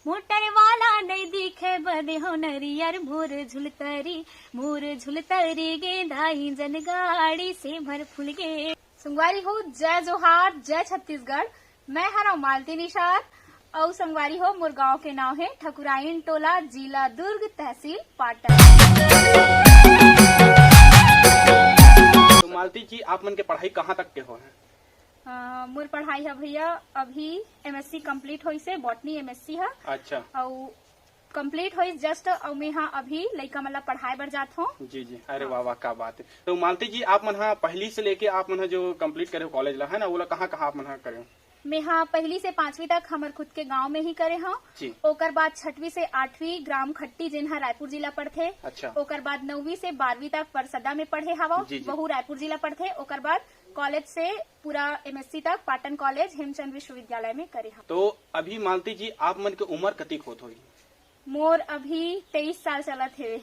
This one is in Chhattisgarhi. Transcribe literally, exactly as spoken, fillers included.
मोटर वाला नहीं दिखे बने हो नरियर, मोर झुलतरी, मोर झुलतरी गेंदा इंजन गाड़ी से भर फूल गे। संगवारी हो, जय जोहार, जय छत्तीसगढ़। मैं हरव मालती निषाद, अउ संगवारी हो, मोर गांव के नाव हे ठकुराइन टोला, जिला दुर्ग, तहसील पाटन। तो मालती जी, आप मन के पढ़ाई कहाँ तक के हो है? अ, मोर पढ़ाई ह भैया, अभी एमएससी कंप्लीट होइस हे, बॉटनी एमएससी ह। अच्छा। अउ कंप्लीट होइस जस्ट, अउ मैं ह अभी लइका मन ला पढ़ाए बर जात हों। जी जी, अरे हाँ। वाह वाह, का बात है। तो मालती जी, आप मन ह पहली से लेके आप मन ह जो कंप्लीट करे हो कॉलेज ला, है ना, ओला कहाँ कहाँ आप मन ह करे हो? मैं ह पहली से पांचवी तक हमर खुद के गांव में ही करे हव। जी। ओकर बाद छठवीं से आठवीं ग्राम खट्टी, जेन ह रायपुर जिला पड़थे। अच्छा। ओकर बाद नौवीं से बारहवीं तक परसदा में पढ़े हवं, जी, जी। वहू रायपुर जिला पड़थे। ओकर बाद कॉलेज से पूरा एमएससी तक पाटन कॉलेज हेमचंद विश्वविद्यालय में करे हवं। तो अभी मालती जी, आप मन के उम्र कतिक होत होही? मोर अभी तेईस साल चलत हे।